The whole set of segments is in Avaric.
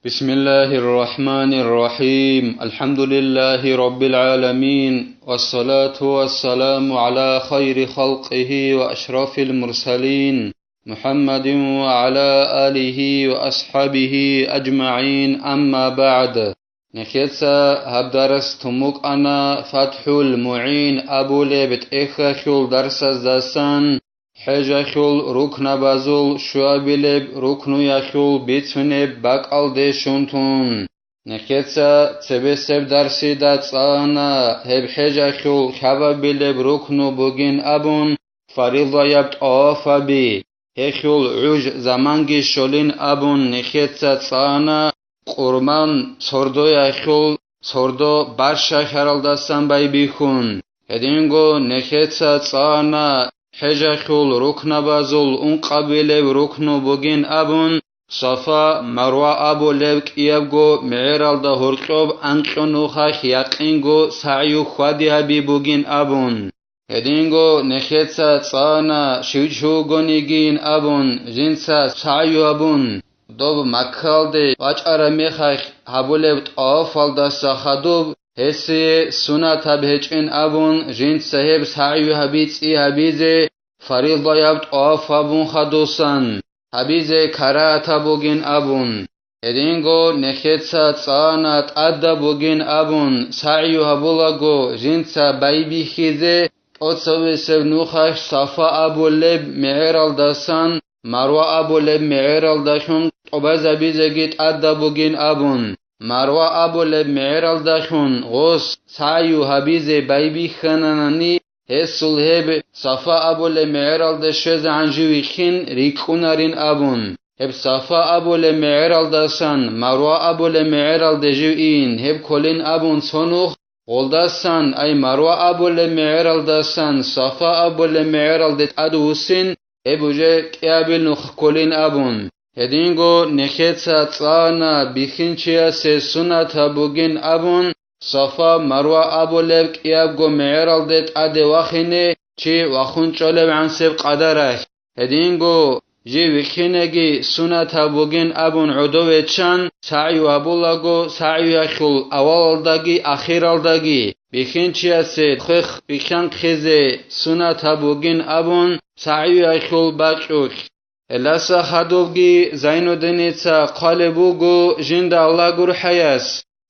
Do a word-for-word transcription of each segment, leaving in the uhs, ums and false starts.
بسم الله الرحمن الرحيم. الحمد لله رب العالمين. والصلاة والسلام على خير خلقه وأشرف المرسلين محمد وعلى آله وأصحابه أجمعين. أما بعد. Нехеца гьаб дарс тун букӀана ФатхӀул МугӀин абулеб тӀехьалъул дарсаздасан, хӀежалъул рукнабазул щуабилеб рукнуялъул бицунеб бакӀалде щун тун. Нехеца цебесеб дарсида цӀана гьеб хӀежалъул хьабабилеб рукну бугин абун, фаридаяб тӀавафаби, гьелъул гӀуж заманги щолин абун нехеца цӀана къурман сордоялъул сордо барщахьаралдасан байбихьун. Гьединго нехеца цӀана хӀежалъул рукнабазул ункъабилеб рукну бугин абун, Сафа, Марва абулеб кӀиябго мегӀералда гьоркьоб анкьго нухалъ якъинго сагӀю хьвади гьаби бугин абун. Гьединго нехеца цӀана щив-щив вугонигин абун, жинца сагӀю гьабун, доб Маккалде вачӀараб мехалъ гьабулеб тӀавафалдаса хадуб гьесие сунатаб гьечӀин абун, жинца гьеб сагӀю гьабицӀи гьабизе фаридаяб тӀаваф гьабун хадусан, гьабизе карагьатаб бугин абун. Гьединго нехеца цӀана тӀадаб бугин абун сагӀю гьабулаго жинца байбихьизе тӀоцевесеб нухалъ Сафа абулеб мегӀералдасан Марва абулеб мегӀералдалъун тӀубазабизеги тӀадаб бугин абун, Марва абулеб мегӀералдалъун гъос сагӀю гьабизе байбихьананани, гьесул гьеб Сафа абулеб мегӀералде щвезегӀан жив вихьин рикӀкӀунарин абун, гьеб Сафа абулеб мегӀералдасан Марва абулеб мегӀералде жив ин, гьеб кколин абун цо нух, гъолдасан, ай Марва абулеб мегӀералдасан Сафа абулеб мегӀералде тӀадвуссин, гьеб уже кӀиабил нух кколин абун. Гьединго нехеца цӀана бихьинчиясе сунатаб бугин абун, Сафа, Марва абулеб кӀиябго мегӀералде тӀаде вахине чи вахун чӀолебгӀансеб къадаралъ. Гьединго жив вихьинеги сунатаб бугин абун гӀодове чан, сагӀю гьабулаго, сагӀюялъул авалалдаги ахиралдаги бихьинчиясе хвех бихьанхъизе сунатаб бугин абун, сагӀюялъул бакьулъ. Гьелдаса хадубги Зайнуддиница хъвалеб буго жинда Аллагь гурхӀаяс: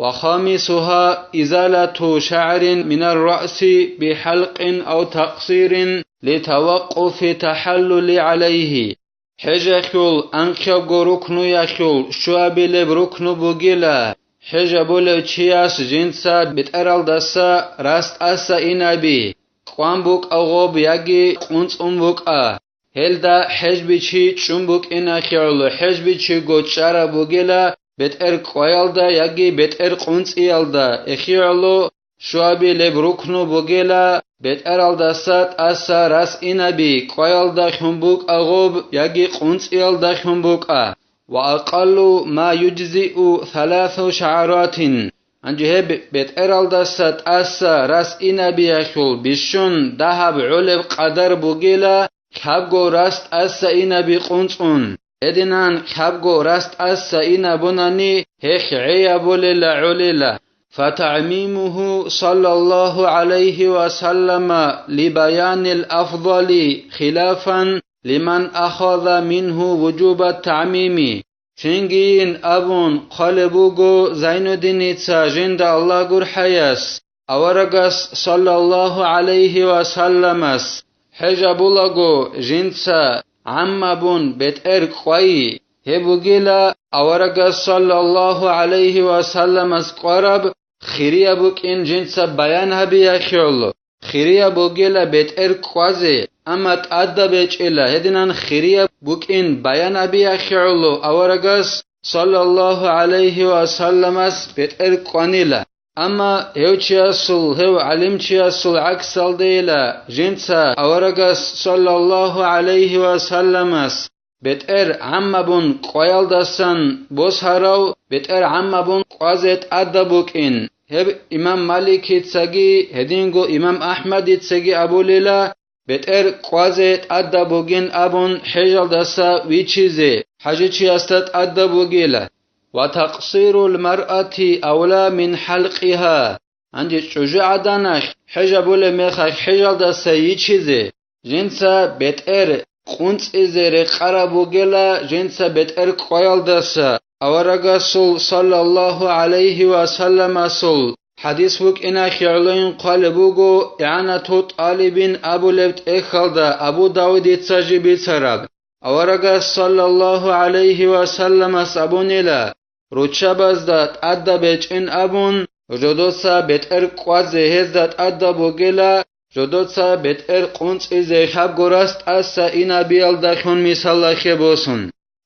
«Ва хамисугьа изалату шагӀрин минар раъси бихӀалкъин ав такъсирин литавакъуфи тахӀаллули гӀалайгьи». ХӀежалъул анкьабго рукнуялъул щуабилеб рукну бугила, хӀежабулев чияс жинца бетӀералдаса рас тӀаса инаби, кӀван букӀа гъоб яги къунцӀун букӀа. Гьелда хӀежбичи чӀун букӀиналъе гӀоло хӀежбичиго чӀараб бугила бетӀер кӀваялда яги бетӀер къунцӀиялда эхиялъул щуабилеб рукну бугила бетӀералдаса тӀаса рас инаби кӀваялда хьун букӀа гъоб яги къунцӀиялда хьун букӀа. Ва акъаллу ма юджзиу саласу шагӀаратин. Гьанже гьеб бетӀералдаса тӀаса рас инаби яхъул бищун дагьаб гӀолеб къадар бугила лъабго рас тӀаса инаби къунцӀун. Гьединан лъабго рас тӀаса инабунани гьелъ гӀей абулела гӀолила. فتعميمه صلى الله عليه وسلم لبيان الأفضل خلافا لمن أخذ منه وجوب التعميم. Цинги ин абун хъвалеб буго Зайнуддиница жинда Аллагь гурхӀаяс, аварагас саллаллагьу гӀалайгьи ва салламас, хӀежабулаго жинца гӀаммабун бетӀер кӀвай, гьеб бугила аварагас саллаллагьу гӀалайгьи ва салламас кӀвараб хирияб букӀин жинца баян гьабиялъе гӀоло. Хирияб бугила бетӀер кӀвазе, амма тӀадаб гьечӀила гьединан хирияб букӀин баян гьабиялъе гӀоло аварагас, саллаллагьу гӀалайгьи ва салламас, бетӀер кӀванила. Амма гьев чиясул, гьев гӀалимчиясул гӀаксалдейила жинца аварагас, саллаллагьу гӀалайгьи ва салламас, бетӀер гӀаммабун кӀваялдасан босарав бетӀер гӀаммабун кӀвазе тӀадаб букӀин. Гьеб имам Маликицаги гьединго имам Ахмадицаги абулила, бетӀер кӀвазе тӀадаб бугин абун хӀежалдаса вичизе хӀажичиясда тӀадаб бугила. وتقصير المرأة أولى من حلقها. Гьанже чӀужугӀаданалъ хӀежабулеб мехалъ хӀежалдаса йичизе, жинца бетӀер къунцӀизе рекъараб бугела, жинца бетӀер кӀваялдаса. Аварагасул саллаллагьу гӀалайгьи ва салламасул хӀадис букӀиналъ гӀолойин хъвалеб буго ИгӀанату ТӀалибин абулеб тӀехьалда, Абу Давудица жиб бицараб. Аварагас саллаллагьу гӀалайгьи ва салламас абунила, руччабазда тӀадаб гьечӀин абун, жодоца бетӀер кӀвазе гьезда тӀадаб бугела, жодоца бетӀер къунцӀизе хӀабго рас тӀаса инабиялдалъун мисалалъе босун.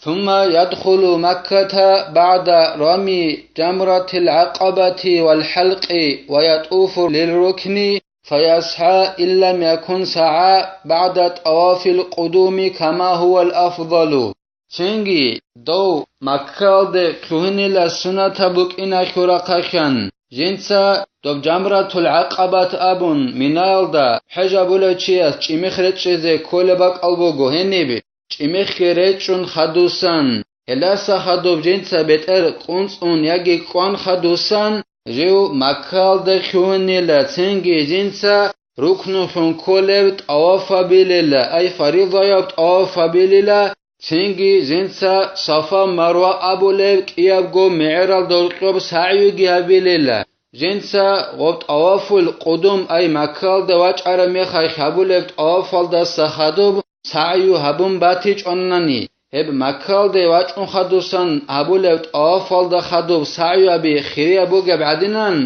ثم يدخل مكة بعد رمي جمرة العقبة والحلق ويطوف للركن فيسعى إن لم يكن سعى بعد طواف القدوم كما هو الأفضل. Цинги дов Маккаялде лъугьинила суннатаб букӀиналъул рахъалъан, жинца доб Жамратул ГӀакъабат абун, Минаялда хӀежабулев чияс чӀимихъ речӀчӀизе кколеб бакӀал буго гьениб, чӀимихъги речӀчӀун хадусан, гьелдаса хадуб жинца бетӀер къунцӀун яги кӀван хадусан, жив Маккаялда лъугьинила, цинги жинца рукнулъун кколеб тӀаваф гьабилила, ай фаризаяб тӀаваф гьабилила, цинги жинца Сафа-Марва абулеб кӀиябго мегӀералда гьоркьоб сагӀюги гьабилила. Жинца гъоб тӀавафул къудум, ай Маккаялда вачӀараб мехалъ гьабулеб тӀавафалдаса хадуб сагӀю гьабун батичӀонани, гьеб Маккаялде вачӀун хадусан гьабулеб тӀавафалда хадуб сагӀю гьаби хирияб бугеб гӀадинан,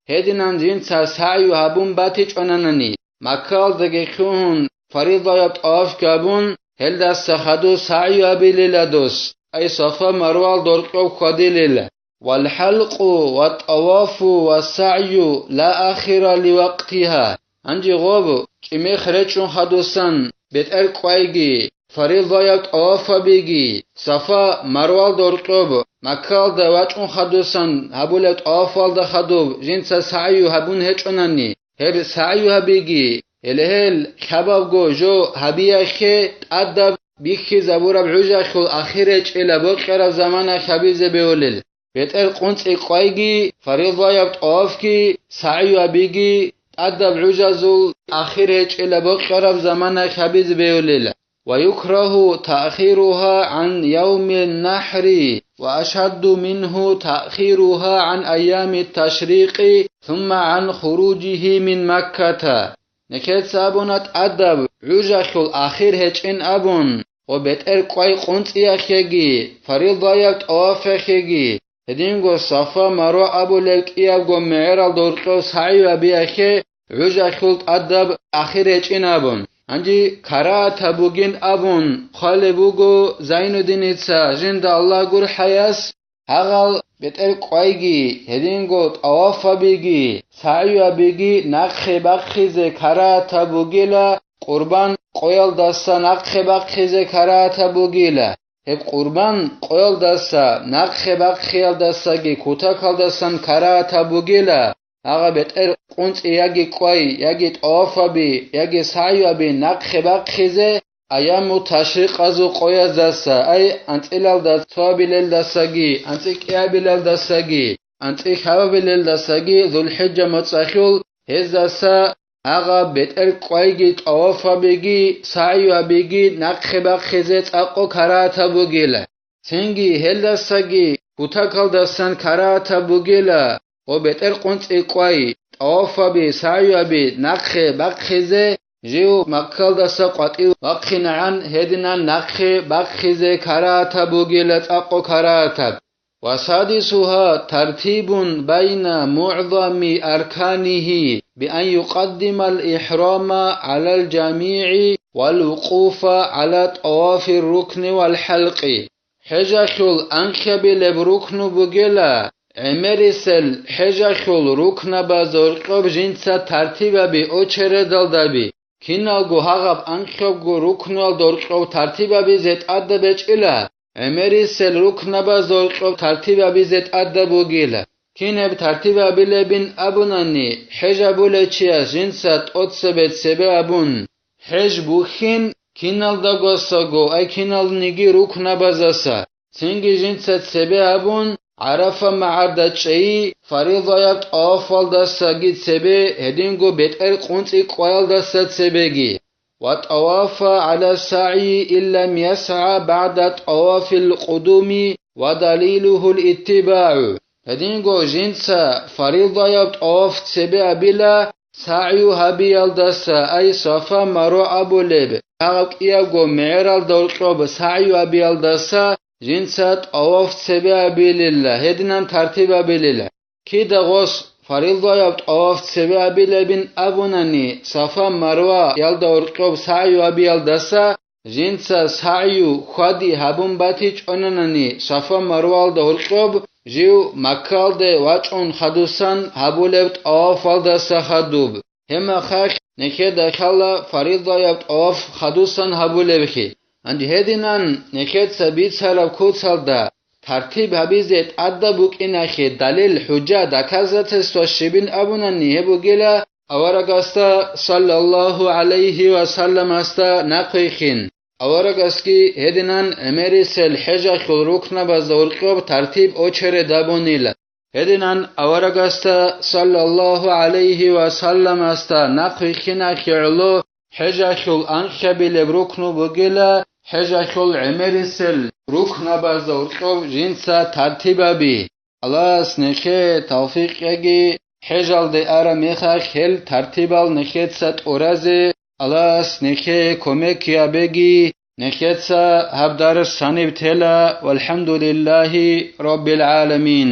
гьединан жинца сагӀю гьабун батичӀонанани, Маккаялдаги лъугьун, фаризаяб тӀаваф гьабун, гьелдаса хадуб сагӀю гьабилила дос, ай Сафа-Марвал доркьоб хьвадилила. والحلق والطواف والسعي لا آخر لوقتها. Гьанже гъоб, чӀимихъ речӀчӀун хадусан, бетӀер кӀвайги, фаризаяб тӀаваф гьабиги, Сафа-Марвал доркьоб, Маккаялда вачӀун хадусан гьабулеб тӀавафалда хадуб жинца сагӀю гьабун гьечӀонани, гьеб сагӀю гьабиги, гьеле гьел хабабго жо гьабиялъе тӀадаб бихьизабураб гӀужалъул ахир гьечӀила бокьараб замана гьабизе бегьулел. БетӀер къунцӀи кӀвайги, фаризаяб тӀавафги, сагӀю гьабиги, тӀадаб гӀужазул ахир гьечӀила бокьараб замана гьабизе бегьулел. ويكره تأخيرها عن يوم النحر، وأشد منه تأخيرها عن أيام التشريق، ثم عن خروجه من مكة. Нехеца абуна тӀадаб гӀужалъул ахир гьечӀин абун, ва бетӀер кӀвай къунцӀиялъеги, фаризаяб тӀавафалъеги, гьединго Сафа-Марва абулеб кӀиябго мегӀералда гьоркьов сагӀи гьабиялъе гӀужалъул тӀадаб ахир гьечӀин абун. Гьанже карагьатаб бугин абун хъвалеб буго Зайнуддиница, жинда Аллагь гурхӀаяс, гьагъал бетӀер кӀвайги, гьединго тӀавафабиги, сагӀюабиги нахъе бахъизе карагьатаб бугила, къурбан къоялдаса нахъе бахъизе карагьатаб бугила. Гьеб къурбан къоялдаса нахъе бахъиялдасаги кутакалдасан карагьатаб бугила, гьагъа бетӀер къунцӀи яги кӀвай, яги тӀавафаби, яги сагӀюаби нахъе бахъизе, аяму ташрикъазул къояздаса, ай, анцӀилалда цоабилелдасаги, анцӀи кӀиабилелдасаги, анцӀи лъабабилелдасаги ЗулхӀиджа моцӀалъул гьездаса гьагъа бетӀер кӀвайги тӀавафабиги сагӀюабиги нахъе бахъизе цӀакъо карагьатаб бугила. Цинги гьелдасаги кутакалдасан карагьатаб бугила, ва бетӀер къунцӀи кӀвай, тӀавафаби, сагӀюаби нахъе бахъизе, жив Маккалдаса къватӀив вахъинегӀан гьединан нахъе бахъизе карагьатаб бугила цӀакъо карагьатаб. وسادسها ترتيب بين معظم أركانه بأن يقدم الإحرام على الجميع والوقوف على طواف الركن والحلق. ХӀежалъул анкьабилеб рукну бугела, гӀемерисел хӀежалъул рукнабазул къоб жинца тартибаби очередалдаби, киналго гьагъаб анкьабго рукнуял доркьов тартибабизе тӀадаб гьечӀила, гӀемерисел рукнабазул къоб тартибабизе тӀадаб бугила. Кин гьеб тартибабилебин абунани, хӀежабулев чияс жинца тӀоцебе цебе абун, хӀеж бухьин киналдаго саго, ай киналниги рукнабазаса, цинги жинца цебе абун, ГӀарафа магӀарда чӀей, фаризаяб тӀавафалдасаги цебе, гьединго бетӀер къунцӀи кӀваялдаса цебеги. Ва тӀавафа гӀала сагӀи иллам ясгӀа багӀда тӀавафил къудуми ва далилугьул иттибагӀу. Гьединго жинца фаризаяб тӀаваф цебе абила, сагӀю гьабиялдаса, ай Сафа Марва абулеб, гьагъаб кӀиябго мегӀералда гьоркьоб сагӀю гьабиялдаса жинца тӀаваф цебе абилила, гьединан тартиб абилила. Кида гъос фаризаяб тӀаваф цебе абилебин абунани, Сафа Марваялда гьоркьоб сагӀю абиялдаса жинца сагӀю хьвади гьабун батичӀонанани, Сафа Марваялда гьоркьоб жив Маккалде вачӀун хадусан гьабулеб тӀавафалдаса хадуб. Гьеб мехалъ нехеда лъала фаризаяб тӀаваф хадусан гьабулебги. Гьанже гьединан нехеца бицараб куцалда тартиб гьабизе тӀадаб букӀиналъе далил, хӀужа, доказательство щибин абунани, гьеб бугила аварагасда, саллаллагьу гӀалайгьи ва салламасда, нахъвихьин. Аварагасги гьединан гӀемерисел хӀежалъул рукнабазда гьоркьоб тартиб, очередь, абунила. Гьединан аварагасда, саллаллагьу гӀалайгьи ва салламасда, нахъвихьиналъе гӀоло хӀежалъул анкьабилеб рукну бугила, хӀежалъул гӀемерисел рукнабазда гьоркьоб жинца тартиб гьаби. Аллагьас нехее тавфикъ кьеги, хӀежалде араб мехалъ гьел тартибал нехеца тӀуразе Аллагьас нехее кумек гьабеги, нехеца гьаб дарс гьаниб тела, валхӀамдулиллагьи раббил гӀаламин.